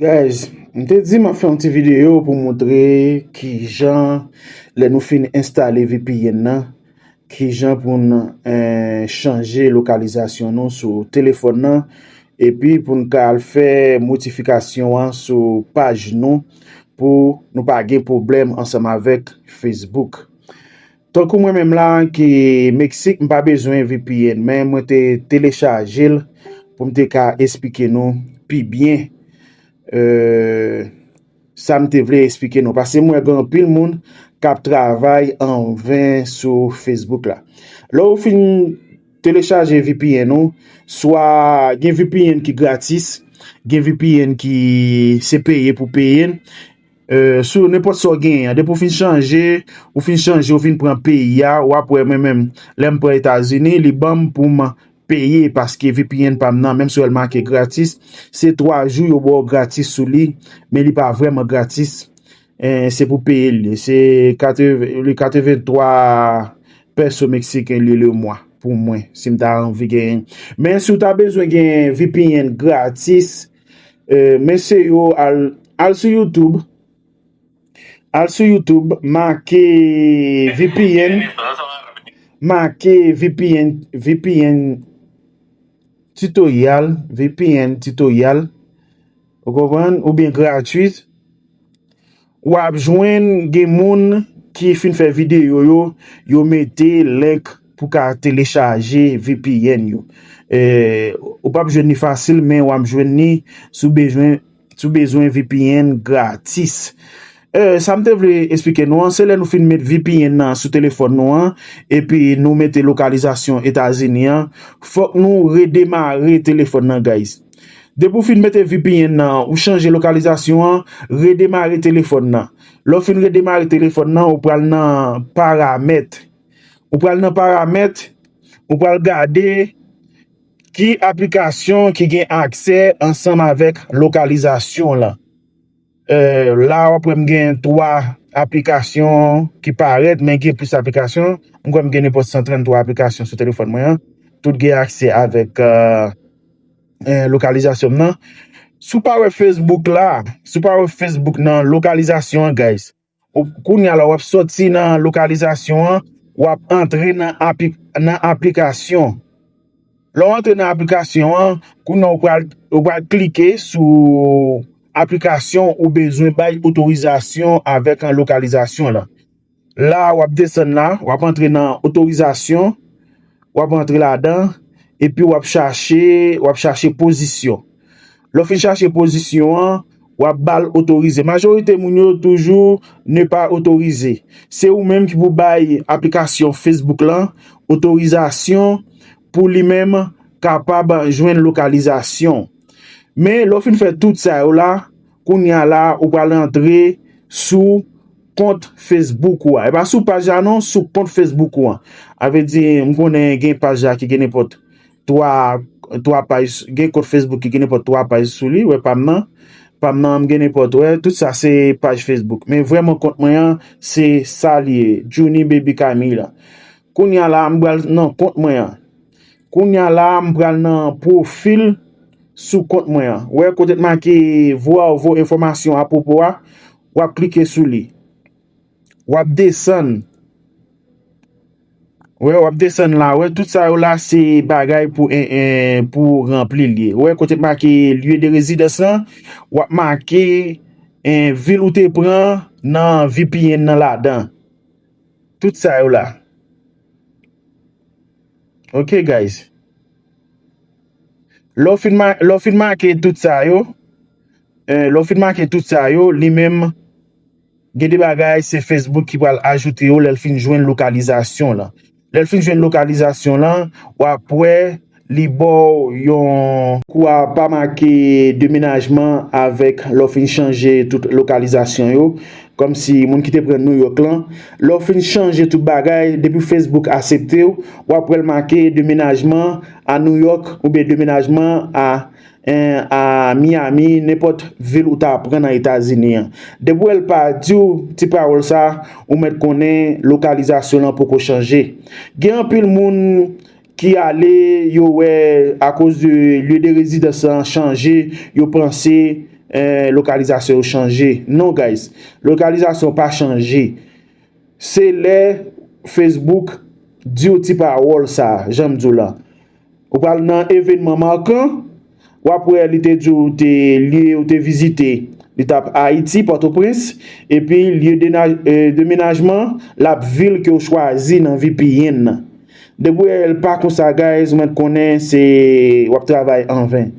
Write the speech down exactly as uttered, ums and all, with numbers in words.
Guys, m te di m ap fè yon ti videyo pou montre kijan, lè nou fin enstale V P N nan, kijan pou n, eh, chanje lokalizasyon nou sou telefòn nan, epi pou n ka al fè modifikasyon an sou paj nou, pou nou pa gen pwoblèm ansanm avèk Facebook. Tankou mwen menm la ki Meksik, m pa bezwen V P N, men mwen te telechaje l pou m te ka esplike nou pi byen, eh, sa m te vle esplike nou. Paske m wè gen anpil moun k ap travay anven sou Facebook la. Lè w fin telechaje V P N ou, swa gen V P N ki gratis, gen V P N ki se peye pou peye l. Eh, sou nenpòt sa w genyen an. Depi w fin chanje, ou fin chanje, ou fin pran peyi a, w ap wè mwen menm, lè m pran Etazini, li ban m pou m peye paske V P N pa m nan, menm si w wè l make gratis, se twa jou yo ba w gratis sou li, men li pa vrèman gratis. Eh, se pou peye li. Se katreven, li katrevenntwa pèso meksiken li le mwa pou mwen, si m ta anvi genyen. Men si w ta bezwen gen V P N gratis, eh, mesye yo al, al sou YouTube, al sou YouTube, make V P N, make V P N, V P N tutorial, V P N tutorial, ou konprann, oubyen gratuit, w ap jwenn gen moun ki fin fè videyo yo, yo mete link pou ka telechaje V P N yo. Eh, ou p ap jwenn li fasil, men w ap jwenn li si w bezwen, si w bezwen V P N gratis. Eh, sa m te vle esplike nou an, se lè nou fin met V P N nan sou telefòn nou an, epi nou mete lokalizasyon Etazini an, fòk nou redemare telefòn nan, guys. Depi w fin mete V P N nan, ou chanje lokalizasyon an, redemare telefòn nan. Lè w fin redemare telefòn nan, ou pral nan paramèt. Ou pral nan paramèt, ou pral gade ki aplikasyon ki gen aksè ansanm avèk lokalizasyon lan. Eh, la, w ap wè m gen twa aplikasyon ki parèt, men gen plis aplikasyon. M kwè m gen nenpòt san tranntwa aplikasyon sou telefòn mwen an. Tout gen aksè avèk, eh, eh, lokalizasyon m nan. Si w pa wè Facebook la, si w pa wè Facebook nan lokalizasyon an, guys, ou, kounye a la, w ap sòti nan lokalizasyon an, w ap antre nan api-, nan aplikasyon. Lè w antre nan aplikasyon an, kounye a w pral, w pral klike sou aplikasyon ou bezwen bay otorizasyon avèk an lokalizasyon lan. La, w ap desann la, w ap antre nan otorizasyon, w ap antre ladan, epi w ap chache, w ap chache pozisyon. Lè w fin chache pozisyon an, w ap ba l otorize. Majorite moun yo toujou ne pa otorize. Se ou menm ki pou bay aplikasyon Facebook lan otorizasyon pou li menm kapab jwenn lokalizasyon. Men lè w fin fè tout sa yo la, kounye a la, ou pral antre sou kont Facebook ou a. E pa sou paj la non, sou kont Facebook ou an. A vle di, m konnen gen paj la ki gen nenpòt twa, twa paj, gen kont Facebook ki gen nenpòt twa paj sou li, wè pa m nan. Pa m nan, m gen nenpòt, wè, tout sa se paj Facebook. Men vrèman kont mwen an, se sa li ye, Junie Baby Camille. Kounye a la, m pral nan kont mwen an. Kounye a la, m pral nan pwofil sou kont mwen an. Wè kote t make voir vos informations à propos a, w ap klike sou li. W ap desann. Wè, w ap desann la. Wè, tout sa yo la, se bagay pou, en, en, pou ranpli li ye. Wè, kote t make lieu de résidence lan, w ap make, en, vil ou te pran nan V P N nan ladan. Tout sa yo la. Ok, guys. Lè w fin ma-, lè w fin make tout sa yo, eh, lè w fin make tout sa yo, li menm, gen de bagay, se Facebook ki pral ajoute yo lè l fin jwenn lokalizasyon lan. Lè l fin jwenn lokalizasyon lan, w ap wè li ba w yon kou a pa make demenajman avèk lè w fin chanje tout lokalizasyon yo. Kòmsi moun ki te pran New York lan, lè w fin chanje tout bagay, depi Facebook aksepte w, w ap wè l make demenajman a New York oubyen demenajman a, en, a Miami, nenpòt vil ou ta pran nan Etazini an. Depi w wè l pa di w ti pawòl sa, ou mèt konnen lokalizasyon lan poko chanje. Gen anpil moun ki ale, yo wè akoz de lieu de résidence lan chanje, yo panse eh, lokalizasyon yo chanje. Non, guys. Lokalizasyon pa chanje. Se lè Facebook di w ti pawòl sa, jan m di w la. Ou pral nan evènman makan, w ap wè li te di w te lye ou te vizite. Li t ap Ayiti, Pòtoprens, epi lye dena- eh, demenajman, l ap vil ke w chwazi nan V P N nan. Depi w wè l pa konsa, guys, mwen konnen se w ap travay anven.